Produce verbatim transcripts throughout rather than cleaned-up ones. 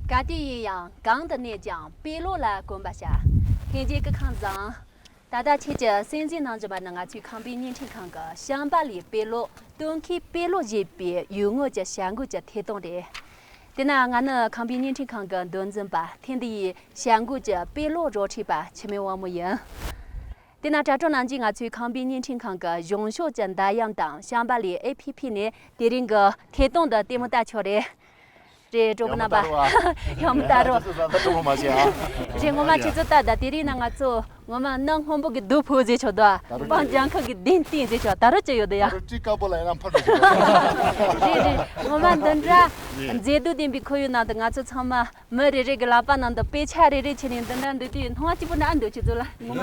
ག་དུས་ཡིན་ཡང་གང་དུ་གནས་ཀྱང་དཔེ་ཀློག་ལ་གོམས་པ་བྱ། ལྷན་རྒྱས་སྐུ་ཁམས་བཟང་། ད་ལྟ་ཁྱེད་ཀྱིས་གསན་གཟིགས་གནང་བཞིན་པ་ནི་ང་ཚོའི་ཁམས་པའི་བརྙན་འཕྲིན་ཁང་གི་ཤམ་པ་ལའི་དཔེ་ཀློག་སྟོན་ཁའི་དཔེ་ཀློག་ཞེས་པའི་ཡུལ་དངོས་ཀྱི་བྱ་འགུལ་གྱི་ཐད་གཏོང་རེད། དེ་ན་ང་ནི་ཁམས་པའི་བརྙན་འཕྲིན་ཁང་གི་མདོ་འཛིན་པ་ཐེངས་འདི་ཡི་བྱ་འགུལ་གྱི་དཔེ་ཀློག་རོགས་ཁྲིད་པ་འཆི་མེད་དབང་མོ་ཡིན། དེ་ན་དྲ་གྲོགས་རྣམས་ཀྱིས་ང་ཚོའི་ཁམས་པའི་བརྙན་འཕྲིན་ཁང་གི་གཞུང་ཕྱོགས་ཀྱི་མདའ་ཡང་དང་ཤམ་པ་ལའི་ཨེ་ཕི་ཕི་ནས་དེ་རིང་གི་ཐད་གཏོང་དུ་ལྟད་མོ་ལྟ་ཆོག་རེད། རེད། གྲོགས་པོ་རྣམ་པ། ཡང་མི་ལྟ་རོགས། རེད། ངོ་མ་ཁྱེད་ཚོ་ལྟ་ད་དྲོ་མ་བྱེད་ཨ། རེད། ངོ་མ་ཁྱེད་ཚོ་ལྟ་ད་དེ་རིང་ན་ང་ཚོ་ངོ་མ་གནམ་སྔོན་པོ་གི་རྡོ་ཕོ་ཟེར་ཆོག་དོ། ད་རུང་སྤང་ལྗང་ཁུ་གི་གདན་སྟེང་ཟེར་ཆོག་ད་རུང་ཅི་ཡོད་དོ་ཡ། ད་རུང་ཊི་དཀར་པོ་ལ་ཡང་ན་འཕར་མི་ཤེས། རེད་རེད། ངོ་མ་འདི་འདྲ་མཛེས་སྡུག་ལྡན་པའི་ཁོར་ཡུག་ནང་དུ་ང་ཚོ་ཚང་མ་མི་རེ་རེ་གི་ལག་པ་ནང་དུ་དཔེ་ཆ་རེ་རེ་ཁྱེར་ནས་འདི་འདྲ་འདུག་དུས་སྣང་བ་སྐྱིད་པོ་ན་འདུག་ཁྱེད་ཚོ་ལ་ངོ་མ།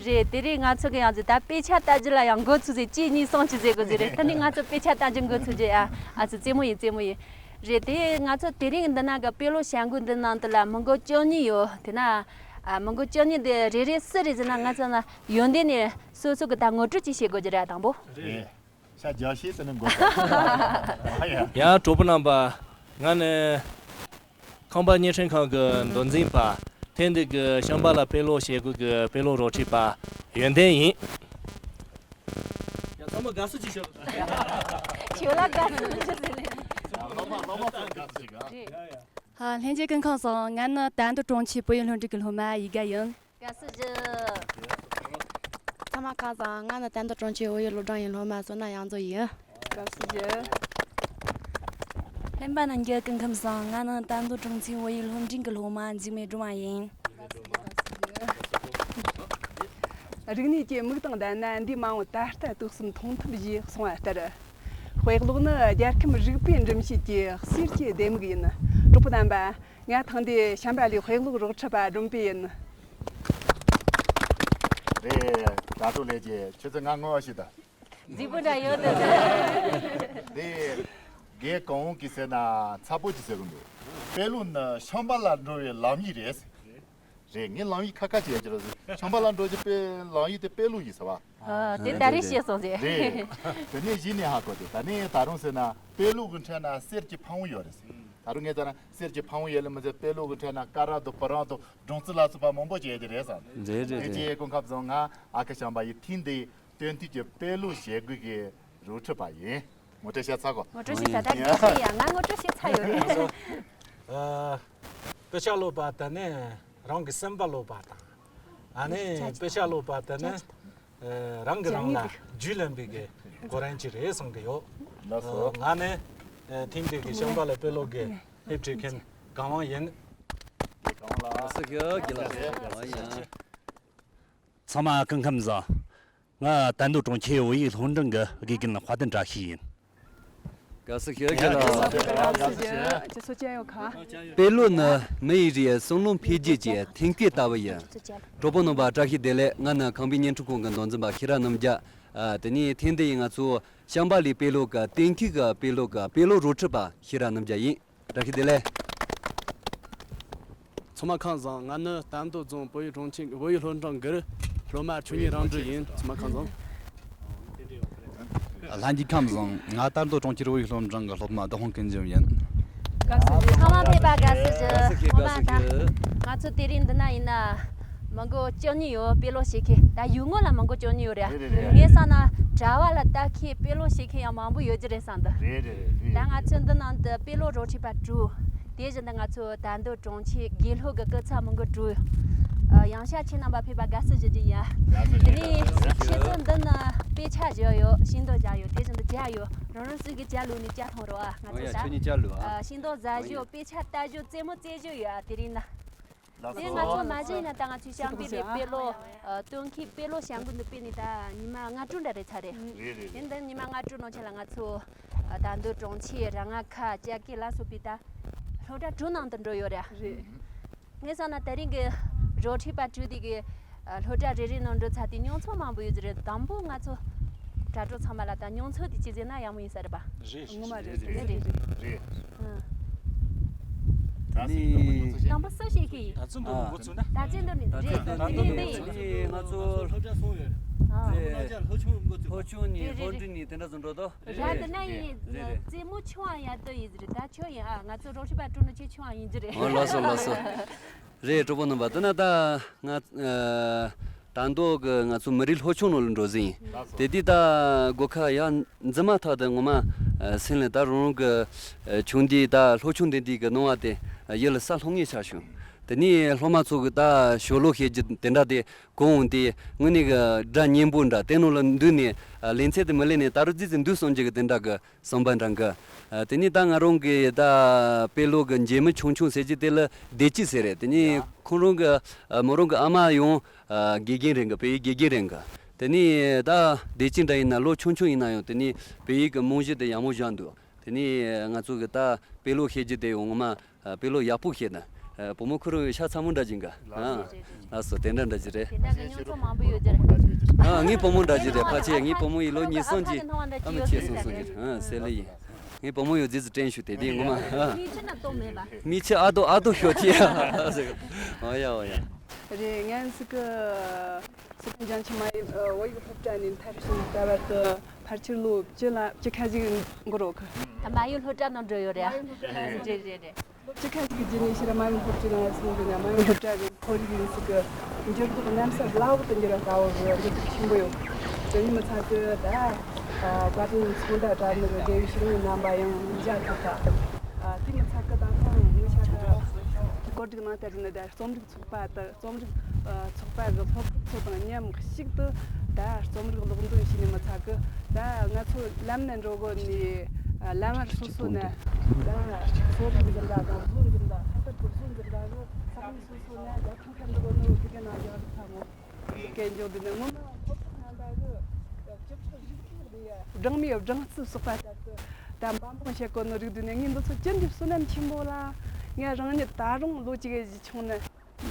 རེད། དེ་རིང་ང་ཚོ་གི་ཡང་ཟེར་ད་དཔེ་ཆ་ལྟ་རྒྱུ་ལ་ཡང་འགོ་ཚུགས་ཟེར་གཅིག་གཉིས་གསུམ་ཅི་ཟེར་དགོས་ཟེར་རེད། ད་ནི་ང་ཚོ་དཔེ་ཆ་ལྟ་རྒྱུ་འགོ་ཚུགས་རྒྱུ་ཡ། ཨ་ཙི་རྩེད་མོ་ཡིན། རྩེད་མོ་ཡིན། རེད། དེ་ང་ཚོ་དེ་རིང་འདི་ན་གི་དཔེ་ཀློག་བྱ་འགུལ་འདི་ནང་དུ་ལ་མི་མགོ་བཅུ་གཉིས་ཡོད། དེ་ན་ཨ་མི་མགོ་བཅུ་གཉིས་འདི་རེ་རེ་སུ་རེད་ཟེར་ན་ང་ཚོ་ན་ཡོན་ཏན་ནས་སོ་སོ་གི་ད་ངོ་སྤྲོད་ཅིག་བྱེད་དགོས་རྒྱུ་རེད། དང་པོ། རེད། ཤ་རྒྱག་ཤེས་ཟེར་ནས་མགོ་སྐོར། ཡ། གྲོགས་པོ་རྣམ་པ། ང་ནི་ཁམས་པ་བརྙན་འཕྲིན་ཁང་གི་མདོ་འཛིན་པ། ཐེངས་འདི་གི་ཤམ་པ་ལ་དཔེ་ཀློག་བྱེད་སྒོ་གི་དཔེ་ཀློག་རོགས་ཁྲིད་པ་ཡོན་ཏན་ཡིན། ཡ། ཚང་མ་དགའ་བསུ་ཅིག་ཞུ། ཁྱོད་ལ་དགའ་བསུ་ཞུ་ཟེར་ནས། ལོ་མ་ལོ་མ་ཚོ་དགའ་བསུ་ཞིག་ཨ། རེད། ལྷན་རྒྱས་སྐུ་ཁམས་བཟང་། ང་ནི་དར་མདོ་གྲོང་ཁྱེར་བོད་ཡིག་སློབ་འབྲིང་གི་སློབ་མ་ཡིད་དགའ་ཡིན། དགའ་བསུ་ཞུ། ཚང་མ་ཁམས་བཟང་། ང་ནི་དར་མདོ་གྲོང་ཁྱེར་བོད་ཡིག་སློབ་འབྲིང་གི་སློབ་མ་བསོད་ནམས་དབྱངས་མཚོ་ཡིན། དགའ་བསུ་ཞུ། ལྷན་པ་རྣམས་ཀྱི་སྐུ་ཁམས་བཟང་། ང་ནི་དར་མདོ་གྲོང་ཚོའི་བོད་ཡིག་སློབ་འབྲིང་གི་སློབ་མ་འཇིགས་མེད་སྒྲོལ་མ་ཡིན། རིག་གནས་ཀྱི་མིག་དང་ལྡན་ན་འདས་མ་འོངས་ད་ལྟ་དུས་གསུམ་མཐོང་ཐུབ་ཞེས་གསུངས་པ་ལྟར། དཔེ་ཀློག་ནི་རྒྱལ་ཁམས་རིག་པའི་འགྲིམ་བྱེད་ཀྱི་གསེར་གྱི་ལྡེ་མིག་ཡིན། གྲོགས་པོ་རྣམ་པ། ང་ཐེངས་འདིའི་ཤམ་པ་ལའི་དཔེ་ཀློག་རོགས་ཁྲིད་པ་སྒྲོམ་པ་ཡིན། རེད། དྲ་གྲོགས་ལྷན་རྒྱས། ཁྱོད་ཚོ་ང་ངོ་ཤེས་ད། རྫིག་པོ་འདྲ་ཡོད་དོ། འདི་རྒན་གོང་འོག་གིས་ཟེར་ན་ཚ་པོ་གིས་ཟེར་གི་འདུག་དཔེ་ཀློག་ནི་ཤམ་པ་ལ་འགྲོ་བའི་ལམ་ཡིག་རེད། རེད། ངས་ལམ་ཡིག་ཁ་ཁ་བྱས་ཀྱི་རེད། ཤམ་པ་ལ་འགྲོ་རྒྱུ་དཔེ་ལམ་ཡིག་དེ་དཔེ་ཀློག་ཡིན་ཟེར་བ། ཨ། དེ་ད་རེས་ཤེས་སོང་ཟེར། རེད། དེ་ནས་གཞི་ནས་ཧ་གོ་དེ། ད་ནས་ད་རུང་ཟེར་ན་དཔེ་ཀློག་གི་འཕྲལ་ན་གསེར་གྱི་ཕ་བོང་ཡོད་རེད་ཟེར། ད་རུང་ངས་ལྟར་ན་གསེར་གྱི་ཕ་བོང་ཡོད་ལ་མི་ཟེར། དཔེ་ཀློག་གི་འཕྲལ་ན་ཀ་ར་དང་བུ་རམ་དང་སྦྲང་རྩི་ལ་སོགས་པ་མང་པོ་བྱས་ཀྱི་རེད་ཟེར། རེད་རེད། དེ་རེད། རྗེས་སྐུ་ཁམས་བཟང་། ང་ཨ་ཁུ་ཤམ་པ་ཡིན། ཐེངས་འདིའི་སྟོན་དུས་ཀྱི་དཔེ་ཀློག་བྱེད་སྒོ་གི་རོགས་ཁྲིད་པ་ཡིན། ངོ་སྤྲོད་བྱས་ཚར་གོ། ངོ་སྤྲོད་བྱས་ཚར། ད་ངས་ཤེས་ཡ། ང་ངོ་སྤྲོད་བྱས་ཚར་ཡོད་རེད། ཨ། དཔེ་ཆ་ཀློག་པ་དེ་ནི་རང་གི་སེམས་པ་ཀློག་པ་དང་། ཨ་ནི་དཔེ་ཆ་ཀློག་པ་དེ་ནི་ཨ་རང་གིས་རང་ལ་རྒྱུས་ལོན་པའི་གི་གོ་རིམ་ཅིག་རེད་གསུང་གི་ཡོད། ལགས་སོ། ཨ། ང་ནི་ཨ་ཐེངས་འདི་གི་ཤམ་པ་ལ་དཔེ་ཀློག་གི་ཕེབས་ཁྲིད་མཁན་གང་དབང་ཡིན། གང་དབང་ལགས། ལགས་སོ། རྒན་ལགས་གང་དབང་ཡིན། ཚང་མ་སྐུ་ཁམས་བཟང་། ང་དར་མདོ་གྲོང་ཁྱེར་བོད་ཡིག་སློབ་འབྲིང་གི་དགེ་རྒན་དཔལ་ལྡན་བཀྲ་ཤིས་ཡིན། དགའ་བསུ་ཞུ། རྒན་ལགས། ཁྱེད་ཚོ་སྐྱོན་ཡོད་ག། དཔེ་ཀློག་ནི་མི་ཡི་རིགས་བསམ་བློ་འཕེལ་རྒྱས་ཀྱི་ཐོན་སྐྱེད་ལྟ་བུ་ཡིན། གྲོགས་པོ་རྣམ་པ་བཀྲ་ཤིས་བདེ་ལེགས། ང་ནི་ཁམས་པའི་བརྙན་འཕྲིན་ཁང་གི་མདོ་འཛིན་པ་ཤེས་རབ་རྣམ་རྒྱལ། ཨ། དེ་ནས་ཐེངས་འདི་ཡིས་ང་ཚོ་ཤམ་པ་ལའི་དཔེ་ཀློག་གི་གཏན་འཁེལ་གྱི་དཔེ་ཀློག་གི་དཔེ་ཀློག་རོགས་ཁྲིད་པ་ཤེས་རབ་རྣམ་རྒྱལ་ཡིན། བཀྲ་ཤིས་བདེ་ལེགས། ཚང་མ་ཁམས་བཟང་། ང་ནི་དར་མདོ་རྫོང་བོད་ཡིག་སློབ་ཆེན་བོད་ཡིག་སློབ་འབྲིང་གི་སློབ་མ་ཆོས་ཉིད་རང་གྲོལ་ཡིན། ཚང་མ་ཁམས་བཟང་། ལྷན་རྒྱས་ཁམས་བཟང་། ང་དར་མདོ་གྲོང་ཁྱེར་བོད་ཡིག་སློབ་འབྲིང་གི་སློབ་མ་བདག་དབང་ཀུན་འབྱམས་ཡིན། ཚང་མ་ཕེབས་པ་དགའ་བསུ་ཞུ། ཚང་མ་ད་ང་ཚོ་དེ་རིང་འདི་ན་ཡིན་ན། མི་མགོ་བཅུ་གཉིས་ཡོད། དཔེ་ཀློག་བྱེད་མཁན། ད་ཡུལ་དངོས་ལ་མི་མགོ་བཅུ་གཉིས་ཡོད་རེད། རེད་རེད་རེད། ངས་བསམ་ན་དྲ་བ་ལ་ལྟ་མཁན་དཔེ་ཀློག་བྱེད་མཁན་ཡང་མང་པོ་ཡོད་ཀྱི་རེད་བསམ་འདུག་རེད་རེད་རེད། ད་ང་ཚོ་འདི་ནང་དུ་དཔེ་ཀློག་རོགས་ཁྲིད་པ་དྲུག་དེ་བཞིན་དུ་ང་ཚོ་དར་མདོ་གྲོང་ཁྱེར་དགེ་སློབ་ཀྱི་སྐུ་ཚབ་མི་མགོ་དྲུག་ཨ། ཡང་ཤ་ཁྱེད་རྣམ་པ་ཕེབས་པ་དགའ་བསུ་ཞུ་རྒྱུ་ཡིན། དེ་ནས་ཁྱེད་ཚོ་འདི་ན་དཔེ་ཆ་བཞག་ཡོད། ཤིང་ཏོག་བཞག་ཡོད། དེ་བཞིན་དུ་ཇ་ཡོད། རང་རང་སོ་སོའི་ཇ་བླུགས་ནས་ཇ་འཐུང་རོགས་ཨ། ང་ཨོ་ཡ། ཚོ་ཇ། ཁྱོད་གཉིས་ཇ་བླུགས་ཨ། ཨ། ཤིང་ཏོག་ཟ་ཞོག་དཔེ་ཆ་ལྟ་ཞོག་རྩེད་མོ་རྩེ་ཞོག་ཡོད་ཨ། དེ་རིང་ན། ལགས་སོ། དེ་ང་ཚོ་མ་གཞི་ཡིན་ན་ད་ང་ཚོའི་ཤམ་པ་ལའི་དཔེ་ཀློག་ཨ། སྟོན་ཁའི་དཔེ་ཀློག་བྱ་འགུལ་འདི་སྤེལ་ནས་ད་ཉི་མ་ལྔ་དྲུག་འདྲ་རེད་ཚར་རེད། རེད་རེད་དེ་རེད། འདི་ཉི་མ་ལྔ་དྲུག་ནང་ཆེད་ལ་ང་ཚོ་ཨ། དར་མདོ་གྲོང་ཁྱེར་ར་ང་ཁ་ལྕགས་སྐེད་ལ་སོགས་པའི་ད་སློབ་གྲྭ་དྲུག་ནང་དུ་འགྲོ་ཡོད་རེད། རེད། ངས་བསམ་ན་དེ་རིང་གི་རོགས་ཁྲིད་པ་དྲུག་དེ་གི་ཨ། སློབ་གྲྭ་རེ་རེ་ནང་འགྲོ་ཚར་དུས་མྱོང་ཚོར་མང་པོ་ཡོད་ཀྱི་རེད། དང་པོ་ང་ཚོ་དྲ་གྲོགས་ཚང་མ་ལ་ད་མྱོང་ཚོར་དེ་ཅི་ཟེར་ན་ཡག་མོ་ཡིན་ས་རེད་པ། རེད། ངོ་མ་རེད། རེད་རེད་རེད། རེད། ཨ། ད་ དང་པོ་སུ་ཞིག་གིས། ད་ཚོད་འདུག་འགོ་ཚུགས་ན། ད་ཚོད་འདུག་ནི་རེད། ད་ཚོད་འདུག་ནི་ང་ཚོ་སློབ་གྲྭ་སོང་ཡོད། ཨ། རེད། སློབ་ཆུང་འགོ་ཚུགས། ལྷོ་ཕྱོགས་ནས། རེད་རེད་ལྷོ་འབྲི་ནས་དེ་འདྲ་ཚོ་འགྲོ་དོ། རེད། ད་ན་ཡིན། རེད་རེད། རྩེད་མོ་ཆུང་བ་ཡ་དོ་ཡིན་རེད། ད་ཁྱོད་ཡིན་ཨ། ང་ཚོ་རོགས་ཞུ་བ་སྤྲོ་ནོ་ཆེ་ཆུང་བ་ཡིན་རྒྱུ་རེད། ཨོ་ལགས་སོ་ལགས་སོ། རེད། གྲོགས་པོ་རྣམ་པ། དེ་ན་ད་ང་ཨ་ད་མདོ་གི་ང་ཚོ་མི་རིགས་སློབ་ཆུང་ནང་ལ་འགྲོ་ཟིན་ཡིན། དེ་དུས་ད་སྒོ་ཁ་ཡ་འཛིན་མ་ཐག་ཏུ་ངོ་མ་ཨ་སེམས་ལ་ད་རང་རང་གི་ཨ་ཆུང་དུས་ད་སློབ་ཆུང་དེ་དུས་ཀྱི་སྣང་བ་དེ་ཡིད་ལ་ས་ལྷུང་ངེས་ཆགས་བྱུང་། དེ་ནས་སློབ་མ་ཚོ་གི་ད་ཞོར་ལོ་བཤད་རྒྱུ་དེ་འདྲ་དེ་གོ་འོང་དུས་དངོས་གནས་གི་སྒྲ་སྙན་པོ་འདྲ། དེ་ནང་ལ་འདུས་ནས་ཨ་ལེ་ཚན་དེ་མི་ལེན་ནས་ད་རུང་རྩིས་ཚེ་འདུས་སོང་རྒྱུ་གི་དེ་འདྲ་གི་བསམ་པ་འདྲ་གི། ཨ་དེ་ནས་ད་ང་རང་གི་ད་དཔེ་ཀློག་གི་མཇལ་མི་ཆུང་ཆུང་ཟེར་རྒྱུ་དེ་ལ་བདེ་སྐྱིད་ཟེར་རེད། དེ་ནས་ཡ། ཁོང་རང་གི་ཨ་མོ་རང་གི་ཨ་མ་ཡང་ཨ་དགེ་རྒན་རེད་གི། བོད་ཡིག་དགེ་རྒན་རེད་གི། དེ་ནས་ད་བདེ་སྐྱིད་འདྲ་ཡིན་ན། ལོ་ཆུང་ཆུང་ཡིན་ན་ཡང་དེ་ནས་བོད་ཡིག་གི་རྨང་གཞི་དེ་ཡག་མོ་བཞག་འདུག། དེ་ནས་ང་ཚོ་གི་ད་དཔེ་ཀློག་བཤད་རྒྱུ་དེ་ཡང་ངོ་མ་ཨ་དཔེ་ཀློག་ཡག་པོ་བཤད་ན། ཨ་བུ་མོ་ཁོ་རང་ཤ་ཚ་མོ་འདྲ་ཅིག་ག། ཨ་ལགས་སོ། དེ་འདྲ་འདྲ་ཅིག་རེད། དེ་འདྲ་གི་མྱོང་ཚོར་མང་པོ་ཡོད་རྒྱུ་རེད། ཨ་ངའི་བུ་མོ་འདྲ་ཅིག་རེད། ཕལ་ཆེར་ངའི་བུ་མོ་ཡི་ལོ་ཉེར་གསུམ་ཅིག་ཨ་མ་ཆེ་སོང་སོང་གི། ཨ་སེ་ལི་ཡིན། ངའི་བུ་མོ་ཡོད་རྫིས་སུ་དྲན་ཞུ། དེ་དེ་ངོ་མ། ཨ་མིག་ཆུ་ན་གཏོང་མེད་པ། མིག་ཆུ་ཨ་དོ་ཨ་དོ་ཤོ་ཐི། ཨོ་ཡ་ཨོ་ཡ། རེད། ངན་སུ་གི། སི་ཁན་ཅང་ཆི་མ་ཡི་བོད་ཡིག་སློབ་གྲྭ་ནས་མཐར་ཕྱིན་ལྟ་བར་དུ་ཕལ་ཆེར་ལོ་བཅུ་ལ་བཅུ་ཁ་ཞིག་འགོར་རོགས་གི། ད་མ་ཡུལ་སློབ་གྲྭ་ནང་འགྲོ་ཡོད་རེད། མ་ཡུལ་སློབ་གྲྭ་ནང་། རེད་རེད་རེད། ལོ་བཅུ་ཁ་ཅིག་གི་རྗེས་ནས་ཕྱིར་མ་ཡུལ་སློབ་གྲྭའི་ནང་སོང་དུས་ན། མ་ཡུལ་སློབ་གྲྭ་གི་ཁོར་ཡུག་ཡིན་ཟིག་གི་འགྱུར་ལྡོག་གནམ་ས་བླ་འོག་ཏུ་འགྱུར་བ་ལྟ་བུ་གི་འགྱུར་ལྡོག་ཆེན་པོ་ཡོད། དེ་ནི་མི་ཚད་གི་ད་བཀའ་དྲིན་ཚོགས་འདུ་གྲ་ནི་གི་དགེ་བའི་བཤེས་གཉེན་རྣམ་པ་ཡང་མཇལ་ཐུབ་ད། དེ་མི་ཚད་གི་ད་ཐེངས་ངི་ཤ་ད་གོ་སྒྲིག་གནང་སྟེ་ནི་ད་རྩོམ་རིག་ཚོགས་པ་དང་རྩོམ་རིག་ཨ་ཚོགས་པ་གི་སློབ་ཕྲུག་ཚོ་དང་མཉམ་གཅིག་ཏུ་ད་རྩོམ་རིག་སློབ་འདོན་བྱས་ནས་མི་ཚད་གི། ད་ང་ཚོ་ལམ་ནས་འགྲོ་དགོས་ནི་ཨ་ལམ་བར་སོ་སོ་ན་ད་ཚོགས་རིག་འཛིན་གྲྭ་དང་བཟོ་འཛིན་གྲྭ། ལྷག་པར་དུ་བཟོ་འཛིན་གྲྭ་གི་ས་གནས་སོ་སོ་ན་ད་ཁྱོང་ཁ་འགྲོ་དགོས་ནི་དེ་ག་ན་ཡག་ཐ་མོ་སྐད་འཇོག་འདི་ནི་སྔོན་མ་སློབ་ཕྲུག་རྣམ་པ་གི་སྤྱི་ཚོགས་རིག་གནས་ལས་སྦྲང་མའི་སྦྲང་རྩི་གསོག་པ་ལྟར་དུ་ད་འབའ་འབུངས་བྱེད་དགོས་ནི་རིགས་འདི་ནི་ངས་འདི་ཚོ་ཅི་འདྲའི་བསོད་ནམས་ཆེན་པོ་ལ། ངས་རང་ཉིད་ད་རུང་ལོ་གཅིག་གི་གཞིས་ཆུང་ནས།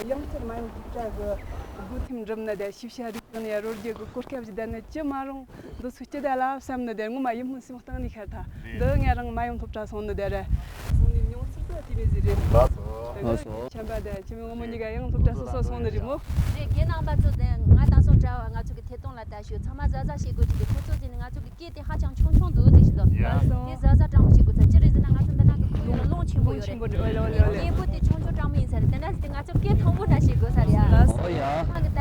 ཡང་བསྐྱར་མ་ཡུལ་སློབ་གྲྭ་གི་སྒོ་ཐེམ་འགྲིམ་ནི་དེ་ཤེས་བྱ་རིག་གནས་ནས་རོལ་རྒྱུ་གི་གོ་སྐབས་ཤིག་བསྡད་ནི་ཅི་མ་རུང་། འདི་ཚོ་སྤྱི་བདེ་ལ་བསམ་ནི་དེ་ངོ་མ་ཡིད་སྨོན་སེམས་གཏིང་ནས་ཤར་ཐལ། རེད། འདི་ངས་རང་མ་ཡུལ་སློབ་གྲྭ་སོང་ནི་དེ་རེད། སོང་ནི་མྱོང་ཚོར་དེ་དེ་མི་ཟིག་རེད། ལགས་སོ། ལགས་སོ། ཆམ་པ་དེ་ཆི་མོ་ངོ་མ་གཉིས་ཀ་ཡང་སློབ་གྲྭ་སོ་སོ་སོང་ནི་རེད་མོ། རེད། རྒན་རྣམ་པ་ཚོ་དེ་ང་དང་སོང་གྲྭ་བ་ང་ཚོ་གི་ཐད་གཏོང་ལ་ལྟ་ཞུ། ཚང་མ་གཟབ་གཟབ་བྱེད་དགོས་ཀྱི་འདུག། ཁོ་ཚོ་ཟེར་ནི་ང་ཚོ་གི་སྐད་དེ་ཧ་ཅང་ཆུང་ཆུང་འདུག་ཟེར་ཞིག་འདུག། ཡ། དེ་གཟབ་གཟབ་དྲང་མོ་བྱེད་དགོས་ཚར། ཅི་རེད་ཟེར་ན་ང་ཚོ་འདི་ན་གི་ཁོར་ཡུག་ལ་རླུང་ཆེན་པོ་ཡོད་རེད། ཆེན་པོ་རེད། ཨོ་ལེ་ཨོ་ལེ་ཨོ་ལེ། སྐད་པོ་དེ་ཆུང་ཆུང་དྲང་མོ་ཡིན་ས་རེད། དེ་ན་ཟེར་ཏེ་ང་ཚོ་སྐད་མཐོན་པོ་འདྲ་བྱེད་དགོས་ས་རེད་ཨ། ཨོ་ཡ། ཁ་གི་ད་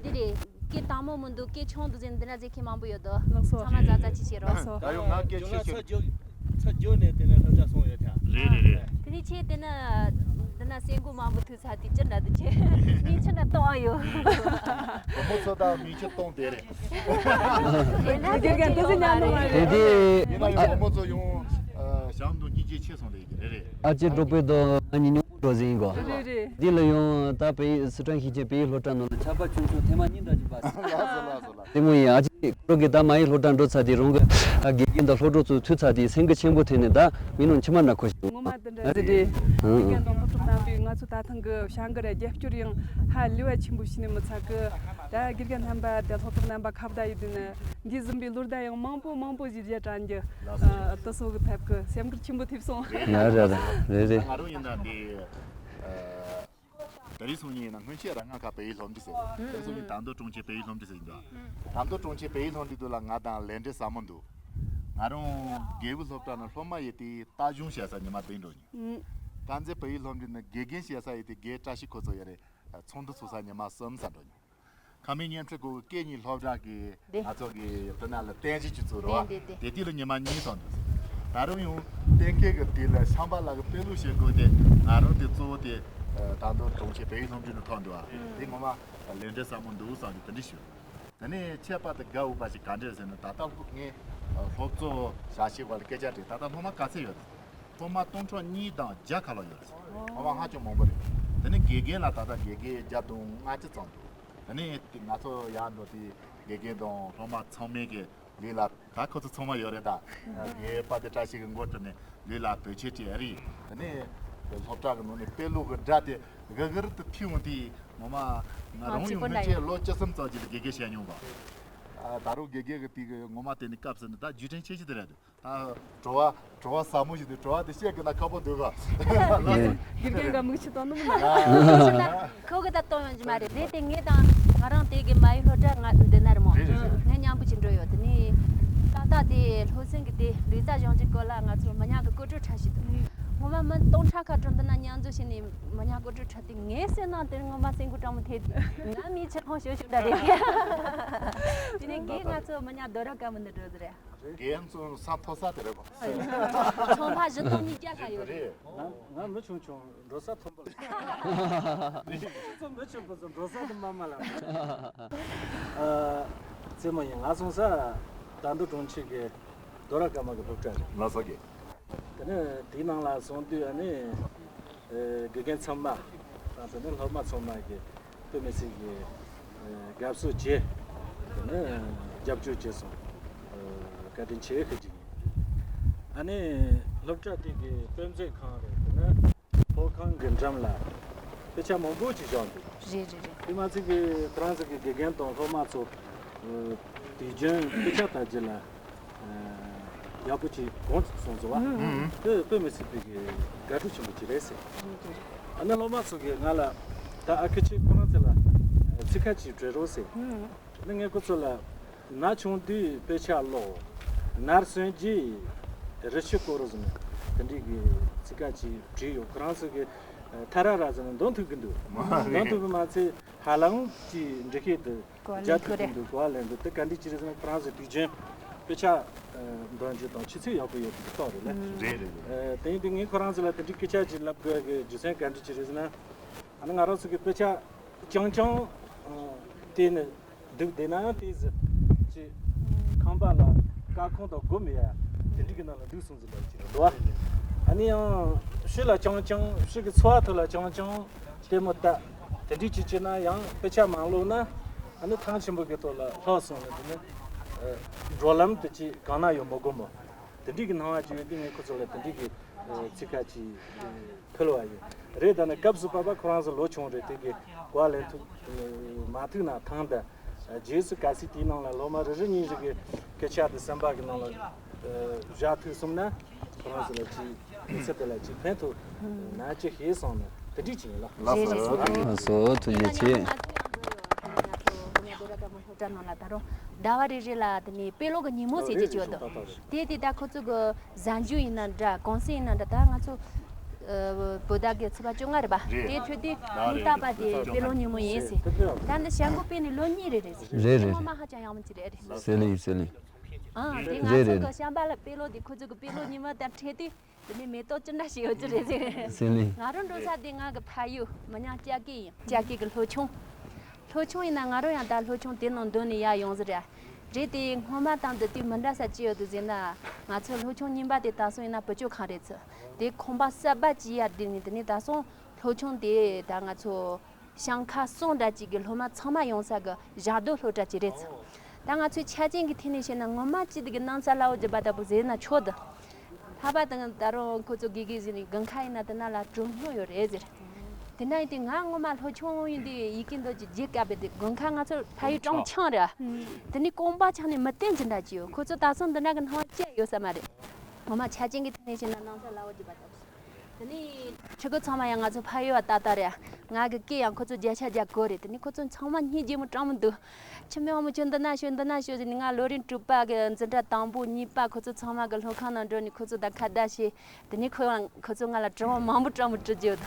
འདི་རེད། སྐད་དྭངས་མོ་མི་འདུག། སྐད་ཆུང་འདུག་ཟེར་ནི་འདི་འདྲ་ཟེར་མཁན་མང་པོ་ཡོད་དོ། ལགས་སོ། ཚང་མ་གཟབ་གཟབ་ཅིག་བྱེད་རོགས། ལགས་སོ། ད་ཡོང་ང་སྐད་ཆེ་ཤོས། ཚ་རྒྱུ་ནས་དེ་ནས་སློབ་གྲྭ་སོང་ཡོད་ཐལ། རེད་རེད་རེད། དེ་ནས་ཆེ་དེ་ན་འདི་ན་སེང་གོ་མང་པོ་ཐུག་ཚར་དེ་ཅི་འདྲ་འདུག་ཆེ། མིག་ཆུ་ན་གཏོང་ཨ་ཡོད། བུ་མོ་ཚོ་དང་མིག་ཆུ་གཏོང་དེ་རེད། དེ་ན་དེ་ག་དེ་ཟེར་ཉན་ནོ་མ་རེད། དེ་དེ་ཡིན་ན་ཡང་བུ་མོ་ཚོ་ཡང་ཞང་དུ་སྙིང་རྗེ་ཆེ་སོང་ལེ་ཡིན་རེད་རེད། ཨ་ཅེ་འགྲོ་པོའི་དོ་ང་གཉིས་ཉུང་འགྲོ་ཟིན་གོ། རེད་རེད། འདི་ལ་ཡང་ད་བོད་ཡིག་སི་ཁྲོན་ཤེས་ཅན་བོད་ཡིག་སློབ་གྲྭ་ནང་ལ་ཆར་པ་ཆུང་ཆུང་ཐེངས་མ་གཉིས་འདྲ་ཅིག་པ། ལགས་སོ་ལགས་སོ་ལགས། དེ་མོ་ཡིན། ཨ་ཅེ་ཁོ་རང་གིས་ད་མ་ཡིག་སློབ་གྲྭ་འགྲོ་ཚར་དུས་རང་གི་དགེ་རྒན་དང་སློབ་གྲོགས་ཚོ་ཐུག་ཚར་དུས་སེམས་འགུལ་ཆེན་པོ་ཐེབས་ནས་ད་མི་ནང་མཆི་མ་འདྲ་ཁོ་ཞིག་ངོ་མ་དེ་འདྲ་རེད། རེད་རེད། དགེ་རྒན་དང་སློབ་ཕྲུག་རྣམ་པས་ང་ཚོ་ད་ཐེངས་གི་བྱ་འགུལ་ར་རྒྱབ་སྐྱོར་ཡང་ཧ་ལས་པ་ཆེན་པོ་བྱས་ནས་མི་ཚད་གི། ད་དགེ་རྒན་རྣམ་པ་དང་སློབ་གྲོགས་རྣམ་པ་ཁ་བརྡ་ཡོད་དུས་ནས་འདི་ཟིན་པའི་ལོ་ཟླ་ཡང་མང་པོ་མང་པོ་ཞིག་རྗེས་དྲན་རྒྱུ། ལགས་སོ། ཨ་དེ་སོགས་ཀྱི་ཐད་ཀྱི་སེམས་འགུལ་ཆེན་པོ་ཐེབས་སོང་། རེད་རེད་རེད་རེད། ང་རང་ཡིན་ན་འདི་ཨ་དེ་རིང་སང་ཉིན་ཡིན་ན་སྔོན་ཆད་རང་ང་ཁ་བོད་ཡིག་སློབ་འབྲིང་ཟེར། དེ་རིང་སང་ཉིན་དར་མདོ་གྲོང་ཁྱེར་བོད་ཡིག་སློབ་འབྲིང་ཟེར་ཡིན་འདུག། དར་མདོ་གྲོང་ཁྱེར་བོད་ཡིག་སློབ་འབྲིང་དུ་ལ་ང་དང་ལས་འབྲེལ་ཟབ་མོ་འདུག། ང་རང་དགེ་འོས་སློབ་གྲྭ་ནང་སློབ་མ་ཡིན་དུས་ལྟ་སྦྱོང་བྱེད་ས་ཉི་མ་དེ་འགྲོ་མྱོང་། དཀར་མཛེས་བོད་ཡིག་སློབ་འབྲིང་ནང་དགེ་རྒན་བྱེད་ས་ཡིན་དུས་དགེ་བཀྲ་ཤིས་ཁོ་ཚོ་ཡོད་རེད། ཚོགས་འདུ་ཚོགས་ས་ཉི་མ་གསུམ་ཙམ་འགྲོ་མྱོང་། ཁ་མིག་བརྙན་འཕྲིན་གོ་གི་སྐད་གཉིས་སློབ་གྲྭ་གི་འདི། ང་ཚོ་གི་དེ་ན་ལ་རྟེན་གཞི་བྱེད་ཚུལ་རོ། འདི་འདི་འདི། དེ་དུས་ལ་ཉི་མ་གཉིས་སོང་འདུག། ད་རུང་ཡང་གཏན་འཁེལ་གི་དུས་ལ་ཤམ་པ་ལགས་ཀྱི་དཔེ་ཀློག་བྱེད་དགོས་ཏེ་ང་རང་དེ་གཙོ་བོ་དེ་ད་དུང་གྲོང་ཁྱེར་བོད་ཡིག་སློབ་འབྲིང་དུ་ཐོན་འདུག་ཨ། དེ་ངོ་མ་ལས་འབྲེལ་ཟབ་མོ་འདུག་བསམ་ནས་དེ་འདྲ་ཞུ། དེ་ནས་ཁྱད་པར་དུ་དགའ་འོས་པ་ཞིག་ག་འདྲ་ཟེར་ན། ད་ལྟ་ངས་སློབ་གཙོ་བྱ་བྱེད་པ་ལ་སྐད་ཆ་དྲིས། ད་ལྟ་སློབ་མ་ག་ཚད་ཡོད་རེད། སློབ་མ་སྟོང་ཕྲག་གཉིས་དང་བརྒྱ་ཁ་ལོ་ཡོད་རེད། སློབ་མ་ཧ་ཅང་མང་པོ་རེད། དེ་ནས་དགེ་རྒན་ལ་ད་ལྟ་དགེ་རྒན་བརྒྱ་དང་ལྔ་བཅུ་ཙམ་འདུག། དེ་ནས་ང་ཚོ་ཡར་འགྲོ་དུས་དགེ་རྒན་དང་སློབ་མ་ཚང་མས་ཀྱི་ལུས་ལ་ད་ཁོ་ཚོ་ཚང་མ་ཡོད་རེད། ད་དགེ་དཔལ་ལྡན་བཀྲ་ཤིས་ཀྱི་མགོ་ཁྲིད་ནས་ལུས་ལ་བོད་ཆས་སྤྲས་རེད། དེ་ནས་སློབ་གྲྭ་གི་ནང་ནས་དཔེ་ཀློག་གི་སྒྲ་དེ་གུ་གུ་རུ་ཐོས་འོང་དུས་ངོ་མ་ང་རང་ཡང་སྔོན་ཆད་ལོ་བཅུ་གསུམ་ཙམ་ཅིག་ལ་དགེ་རྒན་བྱས་མྱོང་བ། ད་རུང་དགེ་རྒན་གྱི་དུས་ཀྱི་ངོ་མ་དེ་ནི་སྐབས་སུ་ནི་ད་བརྒྱུད་འཕྲིན་ཆེ་ཤོས་དེ་རེད་འདུག། ཨ། བྲོ་བ་བྲོ་བ་ཟབ་མོ་ཞིག་འདུག་བྲོ་བ་དེ་བཤད་དགོས་ན་ཁག་པོ་འདུག་ག་དགེ་རྒན་ག་མིག་ཆུ་གཏོང་ནི་མིན་ན། ཁོ་གི་ད་གཏོང་ཡོང་གི་མ་རེད། རེད་དེ་ངས་དང་ང་རང་དེ་གི་མ་ཡི་སློབ་གྲྭ་ང་འདི་ན་རེད་མོ། རེད་རེད་རེད། ངས་མཉམ་པོ་ཅིག་འགྲོ་ཡོད། དེ་ནས་ཏག་ཏག་དེ་སློབ་ཚན་གི་དེ་ལུས་རྩལ་སྦྱོང་བྱེད་སྐོར་ལ་ང་ཚོ་མི་ཉག་གི་སྐོར་བྲོ་འཁྲབ་ཞིག་འདུག་ངོ་མ་མི་སྟོང་ཕྲག་ཁ་གྲོན་འདི་ན་མཉམ་འཛོམས་བྱས་ནས་མི་ཉག་སྐོར་བྲོ་འཁྲབ་དེ་ངའི་སེམས་ནང་དེ་ངོ་མ་སེམས་འགུལ་སྤྲང་མོ་ཐེབས། ང་མི་ཕྱིར་ཁོང་ཞུ་ཞུ་འདྲ་རེད། དེ་ནས་རྒན་ང་ཚོ་མི་ཉག་རྡོ་ར་དཀར་མོ་འདི་འགྲོ་ཟེར་རེད། རྒན་ཚོ་ས་མཐོ་ས་དེ་རེད་པ། ཚོང་པ་བཞི་སྟོང་ཉིས་བརྒྱ་ལྷག་ཡོད་རེད། རེད། ང་ང་མི་ཆུང་ཆུང་འགྲོ་ས་མཐོན་པོ་ལ། ཁྱེད་ཚོ་མི་ཆེན་པོ་ཚོ་འགྲོ་ས་དེ་དམའ་དམའ་ལ། ཨ། རྩེད་མོ་ཡིན། ང་སོང་ས་དར་མདོ་གྲོང་ཁྱེར་གྱི་རྡོ་ར་དཀར་མོ་གི་སློབ་གྲྭ་རེད། ལགས་སོ་རྒན། དེ་ནས་དེའི་ནང་ལ་སོང་དུས་ཨ་ནི། ཨེ། དགེ་རྒན་ཚང་མ་དང་དེ་ནས་སློབ་མ་ཚང་མ་གིས་དཔེ་མི་སྲིད་ཀྱི་ཨེ། དགའ་བསུ་བྱས། དེ་ནས་རྒྱབ་སྐྱོར་བྱས་སོང་། ཨེ། བཀའ་དྲིན་ཆེ་ཞུ་གི་ཡིན། ཨ་ནི་སློབ་གྲྭ་དེ་གི་དཔེ་མཛོད་ཁང་རེད། དེ་ནས་སློབ་ཁང་གི་འགྲམ་ལ་དཔེ་ཆ་མང་པོ་ཅིག་བཞག་འདུག་རེད་རེད་རེད། དེ་མ་ཚད་ཀྱི་ཁོ་རང་ཚོ་གི་དགེ་རྒན་དང་སློབ་མ་ཚོ་ཨེ། དུས་རྒྱུན་དཔེ་ཆ་ལྟ་རྒྱུ་ལ། ཡག་པོ་ཅིག་གོང་དུ་སོང་ཚོ་བ། ཨུ། དེ་དཔེ་མི་སྲིད་པའི་གི་དགའ་སྤྲོ་ཆེན་པོ་ཅིག་རེད་ཟེར། ཨ་ནི་སློབ་མ་ཚོ་གིས་ང་ལ་ད་ཨ་ཁུ་ཆོས་ཁོ་རང་ཚོ་ལ་ཚིག་ཁ་ཅིག་བྲིས་རོགས་ཟེར། ཨ་ནི་ངས་ཁོ་ཚོ་ལ་ན་ཆུང་དུས་དཔེ་ཆ་ཀློག་ནར་སོན་རྗེས་རི་ཆུ་སྐོར་ཟེར་ནས་དེ་འདྲའི་གི་ཚིག་ཁ་ཅིག་བྲིས་ཡོད། ཁོ་རང་ཚོ་གིས་ཐ་ར་ར་ཟེར་ནས་འདོན་ཐུབ་གི་འདུག་འདོན་ཐུབ་པ་མ་ཚད་ཧ་ལམ་གྱི་འགྲེལ་བཤད་དུ་གོ་བ་ལེན་ཐུབ་ཀྱི་འདུག་གོ་བ་ལེན་འདུག་དེ་ག་འདྲ་ཅིག་རེད་ཟེར་ན་ཁོ་རང་ཚོ་དུས་རྒྱུན་དཔེ་ཆ་འདོན་རྒྱུ་དང་ཆུ་ཚད་ཡག་པོ་ཡོད་པའི་རྟགས་རེད་ལ། རེད་རེད་རེད། དེ་ཡིན་དུས་ངས་ཁོ་རང་ཚོ་ལ་དེ་འདྲའི་སྐད་ཆ་ཅིག་ལབ་དགོས་ཀྱི་རྒྱུ་མཚན་ག་འདྲ་ཅིག་རེད་ཟེར་ན། ཨ་ནི་ང་རང་ཚོ་གི་དཔེ་ཆ་རྐྱང་རྐྱང་དེ་ནི་འདུག་བསྡད་ན་ཡང་དེ་ཟེར་ཅིག་ཁང་པ་ལ་སྐར་ཁུང་དང་སྒོ་མེད་ཡ་དེ་འདྲའི་གི་ནང་ལ་འདུག་སོང་ཟེར་ལབ་ཅིག་རེད་འདུག་ཨ་ནི་ཡང་ཕྱི་ལ་རྐྱང་རྐྱང་ཕྱི་གི་འཚོ་བ་ཐོག་ལ་རྐྱང་རྐྱང་ལྟད་མོ་ལྟ། དེ་འདྲའི་ཅིག་བྱས་ན་ཡང་དཔེ་ཆ་མང་ཀློག་ན་ཨ་ནི་ཐང་ཆེན་པོ་གི་ཐོག་ལ་ལྷག་སོང་ནས་དེ་ནི་འགྲོ་ལམ་དེ་ཅིག་གང་ན་ཡོད་མི་དགོས་མོད། དེ་འདྲའི་གི་སྣང་བ་ཅིག་ཡོད་དུས་ངས་ཁོ་ཚོ་ལ་དེ་འདྲའི་གི་ཚིག་ཁ་ཅིག་ཕུལ་བ་ཡིན། རེད། ད་ནི་སྐབས་སུ་བབས་པ་ཁོ་རང་ཚོ་ལོ་ཆུང་རེད། དེ་གི་གོ་བ་ལེན་ཐུབ་མ་ཐུབ་ན་ཐང་ད། རྗེས་སུ་གལ་སྲིད་དེའི་ནང་ལ་སློབ་མ་རེ་རེ་གཉིས་རེ་གི་སྐད་ཆ་དེ་སེམས་པ་གི་ནང་ལ་བཞག་ཐུབ་སོང་ན་ཁོ་རང་ཚོ་ལ་ཅིག་མི་ཚེ་དེ་ལ་ཅིག་ཕན་ཐོགས་ན་ཅིག་ཤེས་སོང་ན་དེ་འདྲ་ཅིག་ཡིན་ལ། ལགས་སོ། ལགས་སོ། ཐུགས་རྗེ་ཆེ། སློབ་གྲྭ་ནང་ལ་ད་རུང་ཟླ་བ་རེ་རེ་ལ་དེ་ནས་དཔེ་ཀློག་གི་ཉིན་མོ་ཟེར་གྱི་ཅིག་ཡོད་དོ། དེ་དེ་ད་ཁོ་ཚོ་གི་གཟའ་མཇུག་ཡིན་ན་འདྲ་གུང་སེང་ཡིན་ན་འདྲ། ད་ང་ཚོ་ཨ་བོད་ཟླ་གི་ཚེས་པ་བཅོ་ལྔ་རེད་པ། རེད། དེ་འཕྲོད་དུས་ཟླ་བ་རེ་རེ་ལ་དཔེ་ཀློག་ཉིན་མོ་ཡིན་ཟེར། ད་འདི་བྱ་འགུལ་སྤེལ་ནས་ལོ་གཉིས་རེ་རེད་ཟེར། རེད་རེད། ངོ་མ་ཧ་ཅང་ཡག་མོ་ཅིག་རེད། རེད། ཟེར་ལེ་ཡིན་ཟེར་ལེ། ཨ་དེ་ང་རེད་ཚོ་རེད། གི་བྱམས་པ་ལ་དཔེ་ཀློག་དེ་ཁོ་ཚོ་གི་དཔེ་ཀློག་ཉིན་མོ་དང་འཕྲད་དུས། དེ་ནས་མེ་ཏོག་ཅི་འདྲ་ཞིག་ཡོད་ཀྱི་རེད་ཟེར། ཟེར་ནས། ང་རང་འགྲོ་ས་དེ་ང་གི་ཕ་ཡུལ་མི་ཉག་སྐྱ་སྐེ་ཡིན། སྐྱ་སྐེ་གི་ལྷོ་ཆུང་། ལྷོ་ཆུང་ཡིན་ན་ང་རང་ཡང་ད་ལྷོ་ཆུང་དེ་ནང་འདོན་ནས་ཡར་ཡོང་ཟེར་ར། རེད་དེ་སྔོན་མ་དང་འདི་དུས་མི་འདྲ་ས་ཅི་ཡོད་དུ་ཟེར་ན། ང་ཚོ་ལྷོ་ཆུང་རྙིང་པ་དེ་ད་སོང་ཡིན་ན་བུ་བཅོལ་ཁང་རེད་ཚོ། དེ་ཁང་པ་གསར་པ་ཅིག་ཡར་བསྒྲིགས་ནས་དེ་ནས་ད་སོང་ལྷོ་ཆུང་དེ་ད་ང་ཚོ། ཞིང་ཁ་གསུམ་འདྲ་གཅིག་གི་སློབ་མ་ཚང་མ་ཡོང་ས་གི་བཞག་སྡོད་སློབ་གྲྭ་ཅིག་རེད་ཚོ། ད་ང་ཚོའི་ཆ་རྐྱེན་གྱི་ཐད་ནས་བཤད་ན་ངོ་མ་ཅི་འདི་གི་སྣང་ས་ལ་འོ་བརྒྱབ་པ་ལྟ་བུ་ཟེར་ན་ཆོག་འདི། ལྷག་པར་དུ་ད་རུང་ཁོ་ཚོ་དགེ་རྒན་ཟེར་ནས་དགོན་ཁ་ཡིན་ན་དེ་ན་ལ་གྲོན་དངུལ་ཡོད་རེད་ཟེར། དེ་འདྲ་ཡིན་དུས་ང་ངོ་མ་ལྷོ་ཆུང་ཡིན་དུས་ཡི་གེ་འདོན་གྱི་བརྗེད་དཀའ་བས་དེ་དགོན་ཁ་ང་ཚོ་ཕ་ཡུལ་གྲོང་ཆུང་རེད། དེ་ནས་ཀོང་པ་ཆགས་ནས་མི་བསྟན་ཅི་འདྲ་ཅི་ཡོད། ཁོ་ཚོ་ད་སོང་འདི་འདྲ་གི་སྣང་བ་ཅི་ཡོད་ས་མ་རེད། ངོ་མ་ཆ་རྐྱེན་གྱི་ཐད་ནས་བཤད་ན་སྣང་ས་ལ་འོ་བརྒྱབ་པ་ལྟ་བུ། དེ་ནས་ཕྲུ་གུ་ཚང་མ་ཡང་ང་ཚོ་ཕ་ཡུལ་བ་ཏག་ཏག་རེད། ང་གི་སྐད་ཡང་ཁོ་ཚོ་བརྒྱ་ཆ་བརྒྱ་གོ་རེད། དེ་ནས་ཁོ་ཚོ་ཚང་མ་སྙིང་རྗེ་མོ་སྤྲང་མོ་འདུག་ཁྱི་མེད་འོ་མོ་ཁྱོད་འདི་ན་ཤོད་འདི་ན་ཤོད་ཟེར་ནས། ང་ལོ་རིམ་དྲུག་པ་གི་འཛིན་གྲྭ་དང་པོ་གཉིས་པ་ཁོ་ཚོ་ཚང་མ་གི་སློབ་ཁང་ནང་འགྲོ་ནས་ཁོ་ཚོ་དང་ཁ་བརྡ་བྱས། དེ་ནས་ཁོ་ཁོ་ཚོ་ང་ལ་དྲི་བ་མང་པོ་སྤྲང་མོ་དྲི་རྒྱུ་ཡོད།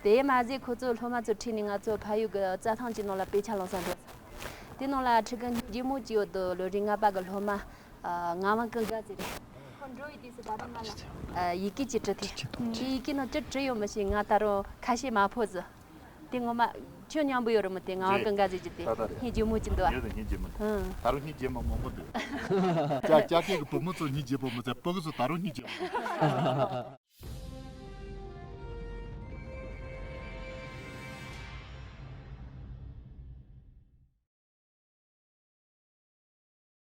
དེ་མ་ཟད་ཁོ་ཚོ་སློབ་མ་ཚོ་ཁྲིད་ནས་ང་ཚོ་ཕ་ཡུལ་གི་རྩྭ་ཐང་གི་ནང་ལ་དཔེ་ཆ་ལོང་ས་འགྲོ། དེ་ནང་ལ་ཕྲུ་གུ་སྙིང་རྗེ་མོ་ཅིག་ཡོད་དོ། ལོ་རིམ་ལྔ་པ་གི་སློབ་མ། ཨ། ངག་དབང་ཀུན་དགའ་ཟེར་རེད། ཁོ་འགྲོ་ཡི་དུས་སུ་ད་རུང་ང་ལ། ཨ། ཡི་གེ་ཅིག་བྲིས་ཏེ། ཁྱེད་ཡི་གེ་ནང་ཅི་བྲིས་ཡོད་མི་ཤེས། ང་ད་རུང་ཁ་ཤས་མ་ཕོད་ཟེར། དེ་ངོ་མ་ཁྱོད་མཉམ་པོ་ཡོད་རེད་མོ། དེ་ངག་དབང་ཀུན་དགའ་ཟེར་གྱི་དེ། ད་ལྟ་རེད། སྙིང་རྗེ་མོ་ཅིག་འདུག་ཨ། ཡོད་དེ་སྙིང་རྗེ་མོ་འདུག་ཧུང་། ད་རུང་སྙིང་རྗེ་མོ་མང་པོ་འདུག་སྐྱ་སྐྱ་སྐད་ཀྱི་བུ་མོ་ཚོ་སྙིང་རྗེ་པོ་མི་ཚད་ཕྲུ་གུ་ཚོ་ད་རུང་སྙིང་རྗེ་མོ་འདུག